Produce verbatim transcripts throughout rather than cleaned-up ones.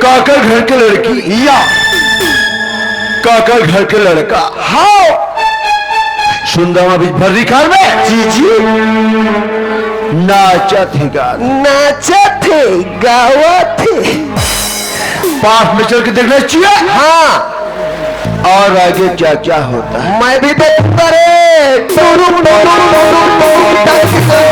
काकर घर के लड़की या काकर घर के लड़का? हाँ। सुंदर बीच भर्री कार में। जी, जी। नाचत हे, गावत हे। नाचत हे, गावत हे। पास में चल के देखना चाहिए। हाँ। और आगे क्या क्या होता है? मैं भी देखूंगा रे। टुडुम, टुडुम, टुडुम, टुडुम।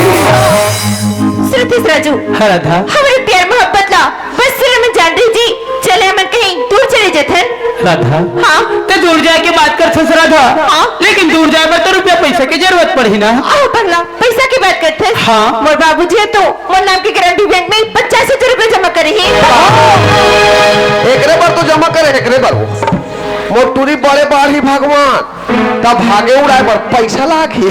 श्रुति राजू। हाँ, राधा। हमरे प्यार मोहब्बत ला बस सिर्फ मैं जान रही जी। चले हमन कहीं दूर चले जथन। राधा। हाँ। ते दूर जाए के बात करथस राधा। हाँ। लेकिन दूर जाए बर तो रुपया पैसा के जरूरत पड़ही ना। आहो पगला, पैसा की बात करथस? हाँ। मोर बाबूजी हे तो मोर नाम के गारंटी बैंक में पचास हजार रुपया जमा करे हे। एकरे बर तो जमा करे, एकरे बर वो। मोर टूरी बड़े बाढ़ही भगवान, तब भागे उड़ाए बर पैसा लागही।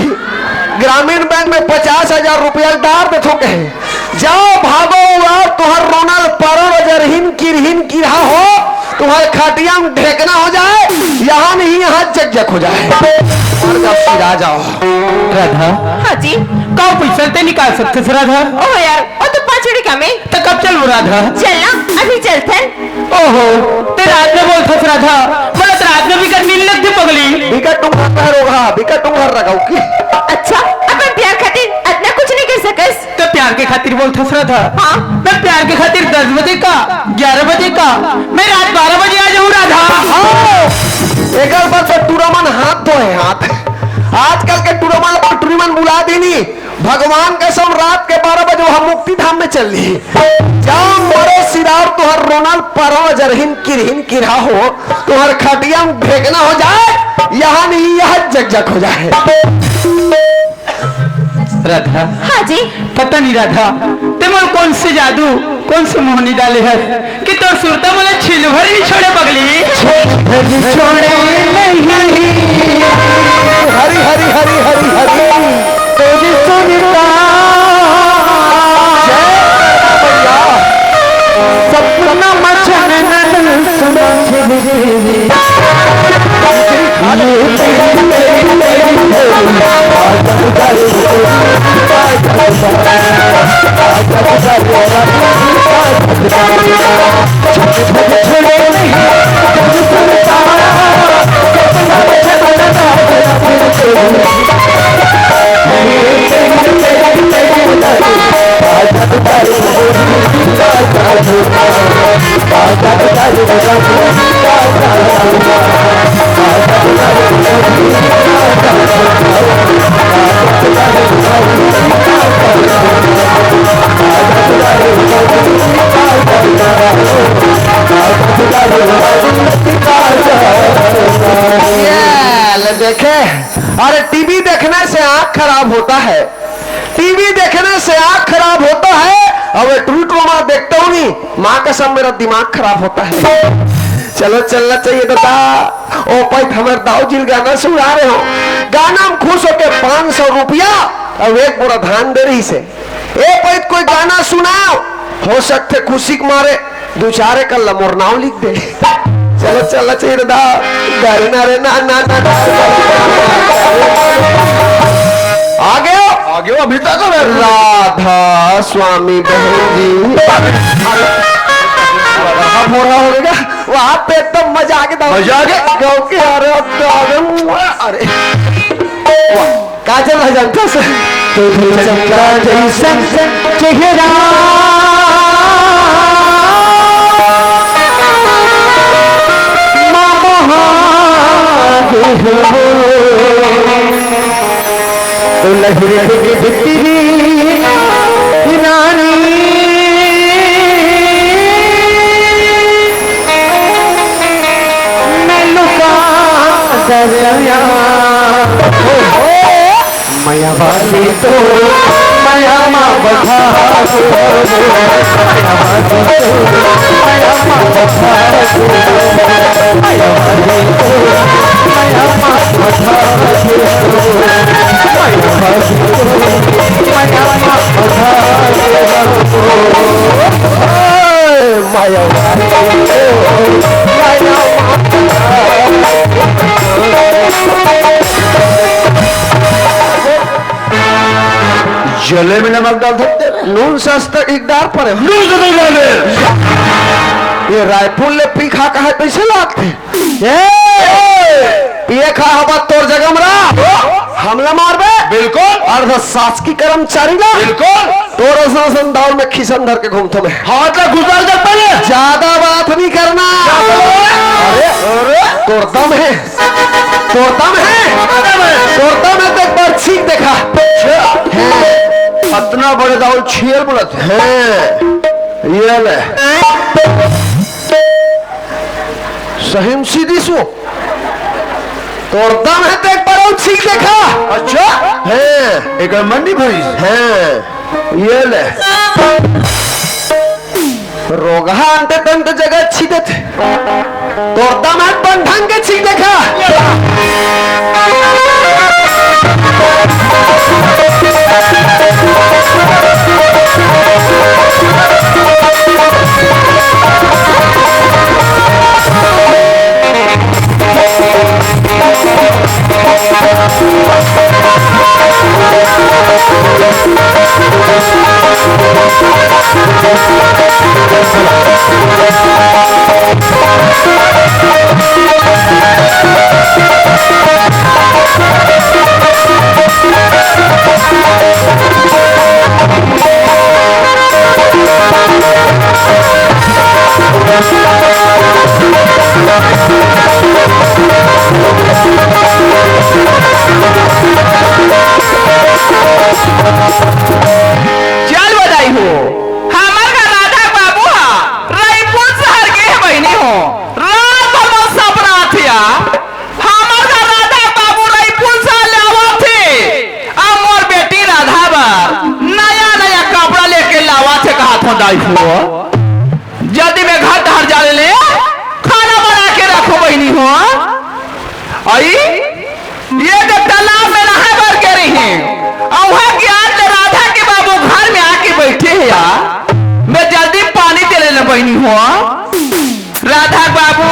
ग्रामीण बैंक में पचास हजार रुपया डार देथो कहे। जाओ भागो उड़ाओ, तुहर रोनल परव अजरहिन किरहिन किरहा हो, तुहर खटिया में ढेकना हो जाए, यहाँ नहीं यहाँ जग जग हो जाए। और जब सिरा जाओ। राधा। हाँ जी। का पैसा ते निकाल सकथस राधा? ओहो यार, वो तो पाँच मिनट काम है। तो कब चलबो राधा? चल ना, अभी चलथन। ओहो, ते रात में बोलथस राधा, मोला तो रात में बिकट नींद लगथे पगली। बिकट टुंगर रहा, बिकट टुंगर रहा की। अच्छा, अपन प्यार खातिर अतना कुछ नहीं कर सकस? तो प्यार के खातिर बोलथस राधा? हाँ। मैं प्यार के खातिर दस बजे का, ग्यारह बजे का, मैं रात बारह बजे आ जाऊँ राधा। हाँ, एकर बर तो टूरा मन हाथ धोए हाथ। आजकल के टूरा मन ला टूरी मन बुला देनी। भगवान कसम, रात के बारह बजे वहाँ मुक्ति धाम में चल ली। जा मरो सिरार, तुहर रोनल परव अजरहिन किरहिन किरहा हो, तुहर खटिया में ढेकना हो जाए, यहाँ नहीं यहाँ जग जग हो जाए। राधा। हाँ जी। पता नहीं राधा, ते मोर कौन से जादू, कौन से मोहनी डाले है कि तोर सुरता मोला छिल भर नहीं छोड़े पगली। छिल भर नहीं छोड़े नहीं। हरी, हरी, हरी, हरी, हरी। तोरी सुरता। जय भैया। सपना मचन सुना छिल। ये ले देखे, अरे टीवी देखने से आंख खराब होता है, टीवी देखने से आंख खराब होता है। अब ट्रू ट्रू माँ देखता हूँ नहीं, माँ कसम मेरा दिमाग खराब होता है। चलो चलना चाहिए दादा। ओ पैत हमर दाऊ जी ल गाना सुना रहे हो, गाना में खुश होके पाँच सौ रुपया और एक बोरा धान दे रही से। ए पैत कोई गाना सुनाओ, हो सकते खुशी के मारे दू चार एकल ला मोर नाव लिख दे। चलो चलना चाहिए दादा। डरे ना रे ना ना ना ना। आगे हो? आगे हो, अभी तक हो रहा है। राधा स्वामी बहन जी। अब हो रहा होगा। वहाँ पे एकदम मजा आ गया। मजा आ गया। गाँव के, अरे अब तो आ गए। अरे वाह। काजल है जनता से। तुझे चंदा जैसन चेहरा माँ महादेव हो। दुल्हन के भीतरी रानी मैं लुका दरया। मया वाली तो मया माँ बता दो। मया वाली तो मया माँ बता दो। मया वाली तो मया माँ बता दो। मया वाली तो मया माँ बता दो। मया वाली तो मया माँ बता दो। जले में नमक डाल सकते हैं। नून सस्ता एक डाल पर है। नून सस्ता एक डाल दे। ये रायपुर ले पी खा कहे कइसे लागथे? ए! पिए खा हवा तोर जगह म रा। हमला मारबे? बिल्कुल। अर्ध शासकीय कर्मचारी ला? बिल्कुल। तोर असन असन दौड़ में खिसन धर के घूमथों मैं। हाथ ला गुजार दे पहले। ज्यादा बात नहीं करना। क्या बोल रहे हैं? अरे, अरे। तोर दम है। तोर दम है। दम है। तोर दम है तो एक बार छींक देखा। अच्छा। हैं। अतना बड़े दाऊ ल छील बोलत हे। हैं। ये ले। सही म सीधी सु। तोर दम है तो एक बार अउ छींक देखा। अच्छा। हैं। एक मंडी भरी। हैं। ये ले। रोगहा अंत दंत जगह छींक देथे। तोर दम है बन ढंग के छींक देखा। चल बधाई हो, हमर घर राधा बाबू हा रायपुर शहर गे हे बहिनी हो। रात भर मोर सपना आथे या, हमर घर राधा बाबू रायपुर शहर ले आवत हे, अउ मोर बेटी राधा बर नया नया कपड़ा लेके लावत हे, कहत हो दाई हो। जल्दी में घर डहर जा ले, खाना बना के रखो बहिनी हो। आई, ये तो तालाब में नहाए बर गे रही, अउ वहाँ ज्ञान ले राधा के बाबू घर में आके बैठे हे या। मैं जल्दी पानी दे लेना बहिनी हो। राधा बाबू,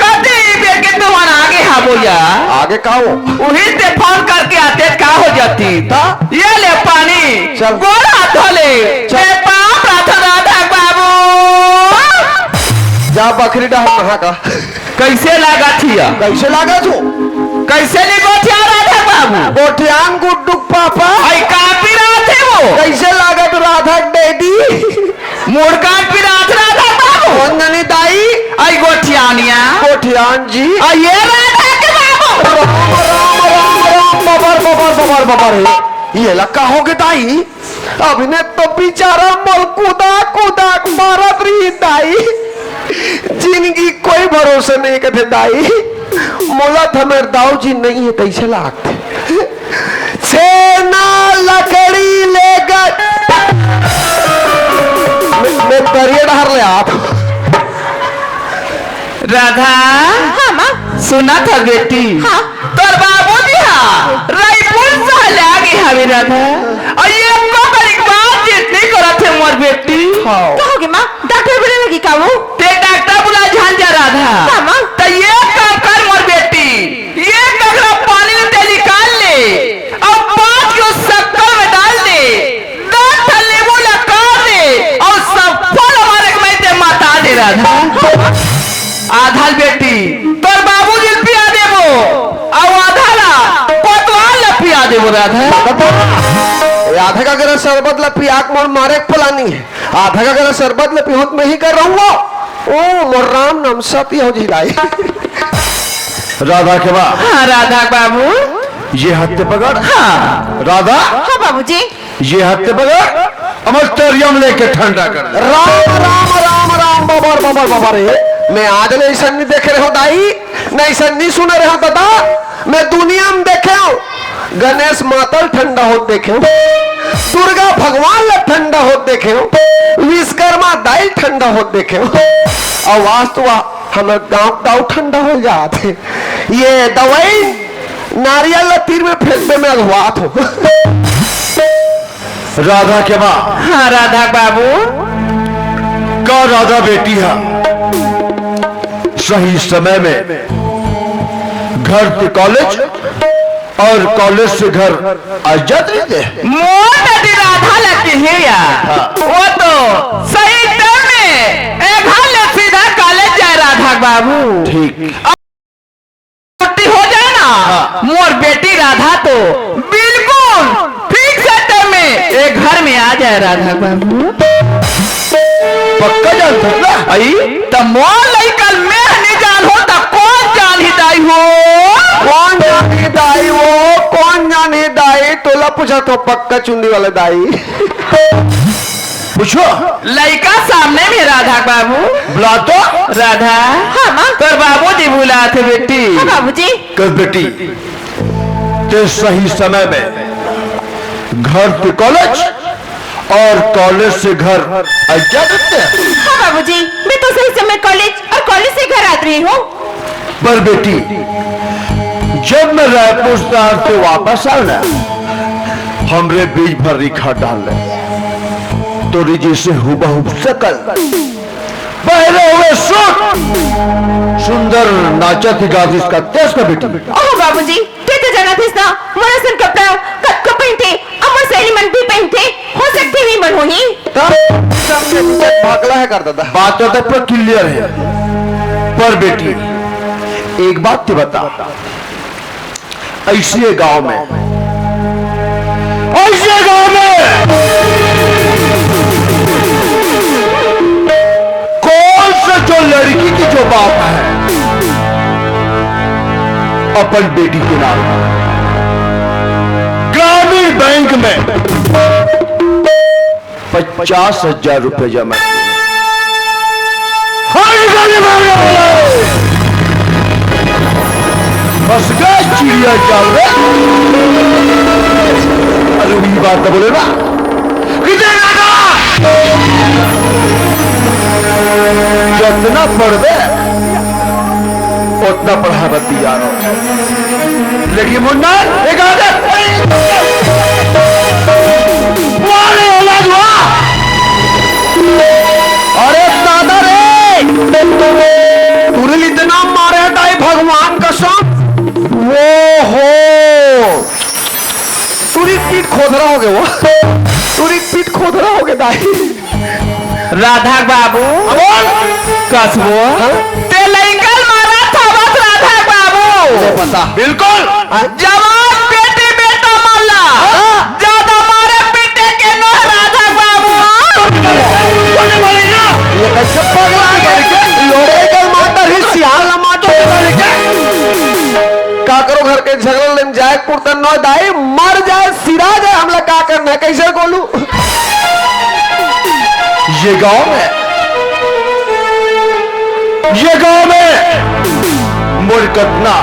कते बेर के तुमन आगे हावो या? आगे का हो? उही से फोन करके आते का हो जाती। ता? ये ले पानी, चल। गोड़ हाथ धो ले। चल। मैं पाँव पड़थों राधा बाबू। जा बखरी डहर नहा का। कइसे लागत हिया? कइसे लागत हो? कइसे ले गोठिया राधा बाबू? गोठियान गुड्डू पापा। आई का पिरात हे वो? कइसे लागत राधा के डैडी? मुड़कान पिरात राधा बाबू। वंदनी दाई। आई गोठियानिया। गोठियान जी। आ ये राधा के बाबू। राम, राम, राम, राम, बबर, बबर, बबर, बबर हे। ये ला का होगे दाई? अभी ने तो बेचारा मोल कुदा, कुदा के मारत रही दाई। जिंदगी कोई भरोसे नहीं कथे दाई। मोला तो मेर दाऊ जी नहीं है, तइसे लागथे। छेना लकड़ी लेकर मैं, मैं दरिया डहर ले आत। राधा, हाँ, माँ। सुनत हस बेटी? हाँ। तोर बाबूजी हा रायपुर शहर ले आगे हवे राधा। अउ ये एको कनिक बातचीत नइ करत हे मोर बेटी। हाँ। का होगे माँ? डॉक्टर बोले लगी का वो? ते डॉक्टर बुला झन जा राधा। हाँ, माँ। त ये काम कर मोर बेटी, ये गगरा पानी ल ते निकाल ले। अउ पाँच किलो शक्कर में डाल दे, दस ठन नींबू ला काट दे, अउ सब फल हमारे के मैं ते मता दे राधा। आधा ल बेटी तोर बाबूजी ल पिया देबो, अउ आधा ला कोतवाल ला पिया देबो राधा। ये आधा का गरा शरबत ला पिया के मोर मारे के प्लानिंग हे। आधा का गरा शरबत ला पिहोत मैं ही कर रहूंगा। ओ मोर राम नाम सती हो जी दाई। राधा के बा। हाँ, राधा बाबू। ये हाथ ते पकड़। हाँ। राधा। हाँ, बाबूजी। ये हाथ ते पकड़। अमर तरियम लेके ठंडा कर दे। राम, राम, राम, राम, बबर, बबर, बबर रे। मैं आज ले अइसन नहीं देखे रहे हो दाई, नहीं अइसन नहीं सुने रहे हो दादा। मैं दुनिया में देखे हो, गणेश माता ल ठंडा होत देखे हो, दुर्गा भगवान ल ठंडा होत देखे हो, विश्वकर्मा दाई ल ठंडा होत देखे हो। अउ आज तो हमर गांव के दाऊ ठंडा हो जात हे। ये दवाई नारियल ला तीर में फेंकबे में अघवात हो। राधा के माँ। हाँ, राधा बाबू। का राधा बेटी हा सही समय में घर से कॉलेज अउ कॉलेज से घर आ जात रहिथे? मोर बेटी राधा ला किहे या। हाँ। वो तो सही टाइम में ए घर ले बाबू। ठीक। छुट्टी हो जाए ना, हाँ। मोर बेटी राधा तो बिल्कुल ठीक से टाइम में एक घर में आ जाए, राधा बाबू। पक्का जानथस ना? अई, त मोर लइका ल मैं नइ जानहूं, त कोन जानही दाई हो? कोन जानही दाई हो? कोन जानही दाई? तोला पूछत हों, पक्का चुंदी वाला दाई। पूछो। लइका सामने में, राधा बाबू। बुला तो। राधा। हाँ, माँ। तोर बाबूजी बुलात हे, बेटी। हाँ, बाबूजी। कह, बेटी, ते सही समय में घर से कॉलेज और कॉलेज से घर आ जाते हैं। हाँ, बाबूजी, मैं तो सही समय कॉलेज और कॉलेज से घर आत रही हूँ। पर बेटी, जब मैं रायपुर शहर से वापस आया ना, हमरे बीच भर रिखा डाल ले, तोरी जैसे हुबहू शकल, पहने हुए सूट, सुंदर नाचत गातिस का तेज का बेटी। ओह बाबूजी, ते तो जानत हस ना, मोर असन कपड़ा कतको पहिनथे, अउ मोर सहेली मन भी पहिनथे, हो सकथे वे मन होही। तब समझे, भागला है कर दादा। बात तो तक पर क्लियर है, पर बेटी, एक बात तो बता, ऐसे गांव में, ऐसे गांव में कौन सा जो लड़की की जो बाप है अपन बेटी के नाम ग्रामीण बैंक में पचास हजार रुपए जमा किए। हर गली में ये बोलो, फंस गए चिड़िया जाल रे। अरे, वही बात तो बोले ना, कितने लगा? जितना पढ़बे, उतना पढ़ाबे तैयार हो। लेकिन मुन्ना, एक आदत, वाह रे औलाद वाह। अरे दादा रे, तुरिल इतना मारे दाई भगवान कसम। वो हो, तुरी पीठ खोदरा हो गए वो, तुरी पीठ खोदरा हो गए दाई। राधा बाबू। बोल। कसबो। हाँ? ते लइका ल मारत हवस राधा बाबू। ये बता। बिल्कुल। हाँ? जवान बेटी बेटा मन ला। हाँ? ज्यादा मारे पीटे के नोहे राधा बाबू। कोने मारे ना? ये कैसे पगला गया? लोग लइका ल मारत रही, सियान ला मारत रही। काकरो घर के झगड़ा लेन जाए पुरता नोहे दाई, मर जाए, सिरा जाए, हमला का करना है, कैसे बोलू? ये गांव में, ये गांव में मोर कतना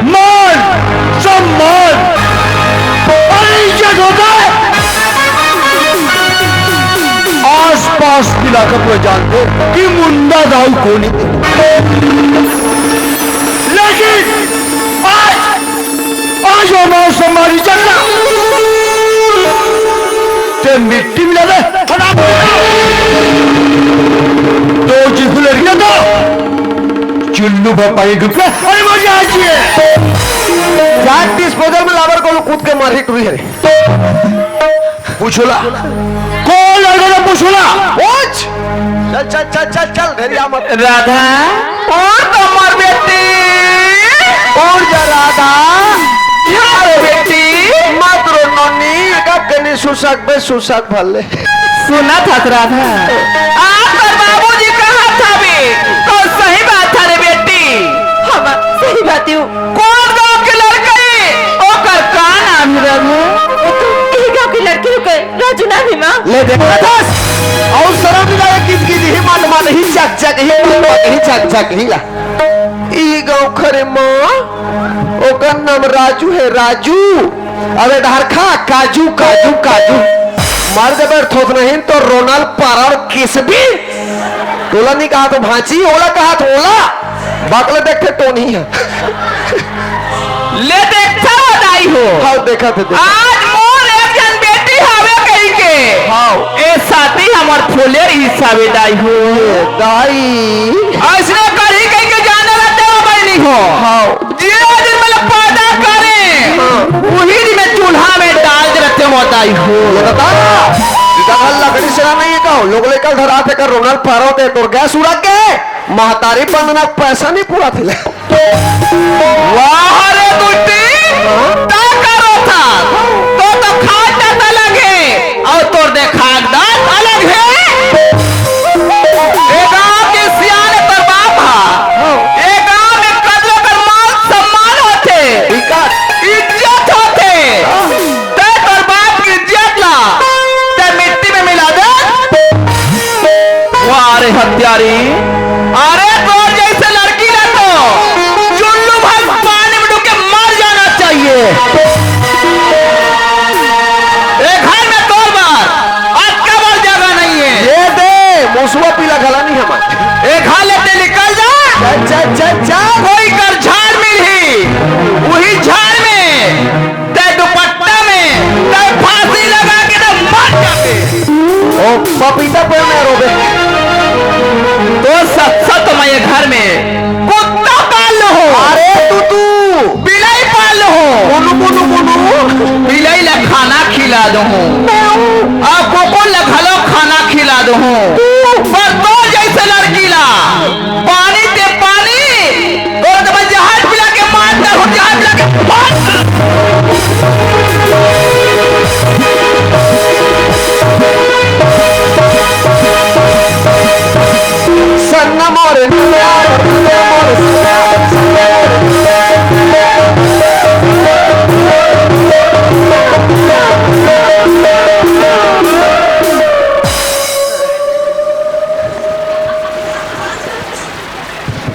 मान सम्मान और इज्जत होता है। आसपास के इलाका पूरा जानते कि मुंडा दाऊ कौन है। लेकिन आज आज वो मौसम मारी चलना। ते मिट्टी मिला दे। दो जिस लड़कियां तो चुल्लू भर पानी डूब के, अरे मर जाए। जान डिस्पोजल में लावर को कूद के मारी टूरी है। पूछोला। कौन लड़का था पूछोला? पूछ। चल, चल, चल, चल, चल, भेड़िया मत। राधा। उड़ तो मर बेटी। उड़ जा राधा। यार बेटी। मत रो नोनी, का कनी सुसक बे सुसक भले। सुनत हस राधा। आज तोर बाबूजी कहत हवे, तो सही बात है रे बेटी। हाँ माँ, सही बात है। कौन गांव के लड़का है? ओकर का नाम है राधा? वो तो यही गांव के लड़के रुके। राजू ना भीमा। ले देख, बस। और शर्म नहीं आया, कित की ही मात मात ही चक चक ही मात मात ही चक चक ही ला। ई गाँव खरे माँ, ओकर नाम राजू है, राजू। अबे डहर खा, काजू, काजू, काजू। मार देबे थोथनहीन तो रोनाल्ड पारा और किसबी। तोला नहीं कहा तो भांची, ओला कहा तो ओला। बाकले देखते टोनी है। ले देखता हो दाई हो। हाँ, देखा थे, देखा। आज मोर एक जन बेटी हवे कही के। हाँ। ए साथी हमर फुलेर हिस्सा बे दाई हो। ए दाई। ऐसने करी कही के जाने रहते हो बहनी हो। हाँ। जे दिन मतलब पैदा करे, हाँ। वही दिन में चूल्हा में डाल दे रहते हो दाई हो। ये बता, इधर लकड़ी से नहीं है कहो, लोग लेकर धरा थे कर रोनल पारो थे, तोर गैस उड़ा के। महतारी बंदना पैसा नहीं पूरा थे। वाह रे गुड्डी, हाँ? का करो था? तो, तो खाट डात अलग है और तोर दे खाट डात अलग है। ए गांव के सियान तोर बाप हा। हाँ। ए गांव में कदरो कर मान सम्मान होथे। इज्जत। इज्जत होथे। हाँ। तै तोर बाप के इज्जत ला तै मिट्टी में मिला दे। वाह रे हत्यारी, अरे तोर जैसे लड़की ला तो चुल्लू भर पानी में डूब के मर जाना चाहिए। ए घर में तोर बार अतका बार जगह नहीं है। ये दे, मुसवा पीला घला नहीं हमार। ए घर ले ते निकल जा। जा, जा, जा, जा। कोई कर झाड़ मिलही, वही झाड़ में तै दुपट्टा में तै फांसी लगा के तो मर जाबे। ओ पपीता पेड़ में रोबे। तो सच सच मैं ये घर में कुत्ता पाल लो हो। अरे तू, तू। बिलाई पाल लो हो। मोनू, मोनू, मोनू। बिलाई ला खाना खिला दो हो। आ कुकुर ला घलो खाना खिला दो हो। तू। पर तो जैसे लड़की ला पानी ते पानी, और तो मैं जहाज पिला के मार डालूं, जहाज पिला के मार डालूं। सन्ना मोरे, मोरे, मोरे।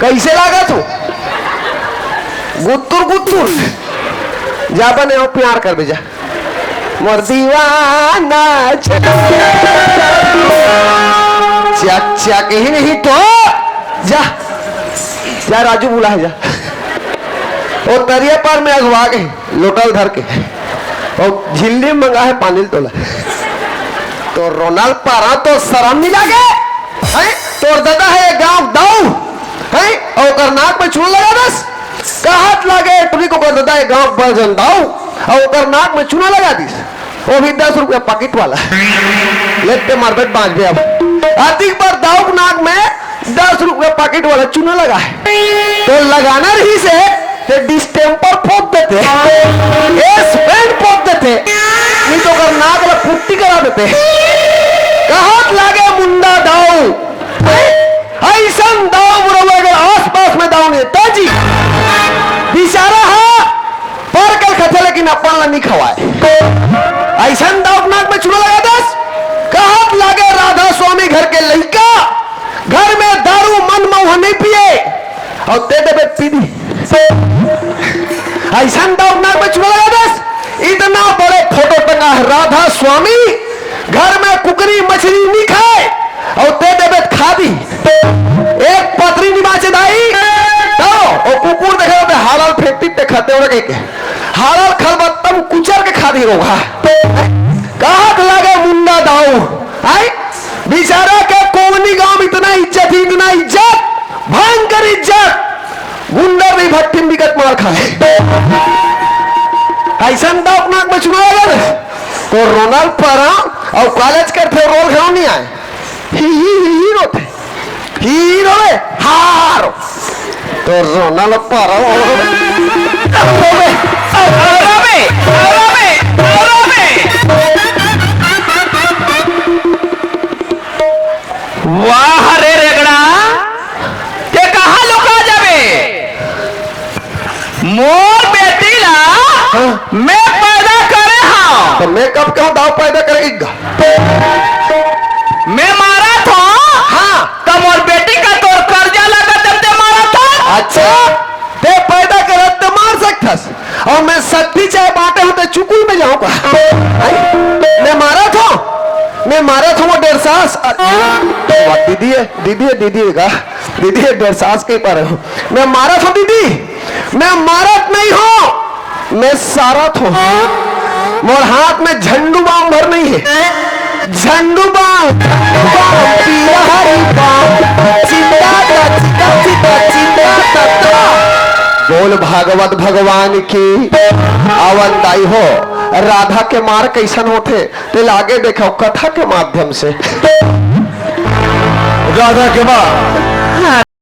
कैसे लागत हो? गुत्तुर गुत्तुर। जा बने हो, प्यार कर बेजा। मोर दीवाना चक चक ही नहीं तो जा, जा राजू बुला है जा। वो तरिया पार में अगवा गए लोटल धर के। वो झिल्ली मंगा है पानी तोला। तो रोनल पारा तो शर्म नहीं लागे? हैं? तोर दादा है गांव दाऊ, हैं? और ओकर नाक में चूना लगा दस। कहत लागे टुरी को कर दादा है गांव बरजन दाऊ, और ओकर नाक में चूना लगा दिस। वो भी दस रुपया पैकेट वाला। लेते मारबेट बांच बे अब। अतिक बार दाऊ के नाक में दस रुपया पैकेट वाला चूना लगा है। तो लगाना रही से ते डिस्टेम्पर पोत देते, एस पेंट पोत देते, नहीं तो ओकर नाक ला पुट्टी करा देते। कहत लागे मुंडा दाऊ, ऐसन दाऊ बुरवा अगर आसपास में दाऊ नहीं ताजी, बेचारा हा पर कल खथे लेकिन अपन ला नहीं खवाए। ऐसन दाऊ नाक में चूना लगा दस। कहत लागे राधा स्वामी घर के लइका, घर में दारू मन मउहा नहीं पिए, और ते देबे पी दी। ऐसन दाऊ नाक में चूना लगा दस। इतना बड़े फोटो टंगा है राधा स्वामी, घर में कुकरी मछली नहीं खाए, और ते देबे खा दी। एक पतरी नहीं बाचे दाई, तो ओ कुकुर देखे होते हालाल फेंकती ते खाते हो के। हालाल खलबत्तम कुचर के खा दी रोगा। कहत लागे मुंडा दाऊ, आई बेचारा के कोवनी गांव में इतना इज्जत ही, इतना इज्जत, भयंकर इज्जत। गुंडा भी भट्टी में बिकट मार खाए। ऐसन दाऊ नाक में चुना लगा तो रोनल पारा और कॉलेज कर थे रोल घरो नहीं आए। ही, ही, ही, ही रोते। ही रोवे, हारो। तो रोनल पारा। रोवे, रोवे, रोवे। वाह रे रेगड़ा, ते कहाँ लुका जाबे? मोर बेटी ला हाँ। मैं पैदा करे हंव। तो मैं कब कहूँ दाऊ पैदा करे गा? मैं मारत हंव। हाँ। तो मोर बेटी का तोर कर्जा लगा जब ते मारत हस। अच्छा, ते पैदा करत ते मार सकथस, और मैं सत्ती चाहे बांटे हंव ते चुकुल में जाहूँ का? हैं? मैं मारत हंव, मैं मारत हंव वो डेढ़ सास। अरे, दीदी है, दीदी है, दीदी है का? दीदी, ये डेढ़ सास के पा रहे हो। मैं मारत हंव दीदी, मैं मारत नहीं हंव, मैं सारत हंव। मोर हाथ में झंडू बाम भर नहीं है। झंडू बाम, झंडू बाम, पीला हरी बाम, चिंता ता, चिंता, चिंता, चिंता ता, ता। बोल भागवत भगवान की। अवन दाई हो, राधा के मार कैसन होथे? ते लागे देखो कथा के माध्यम से। राधा के माँ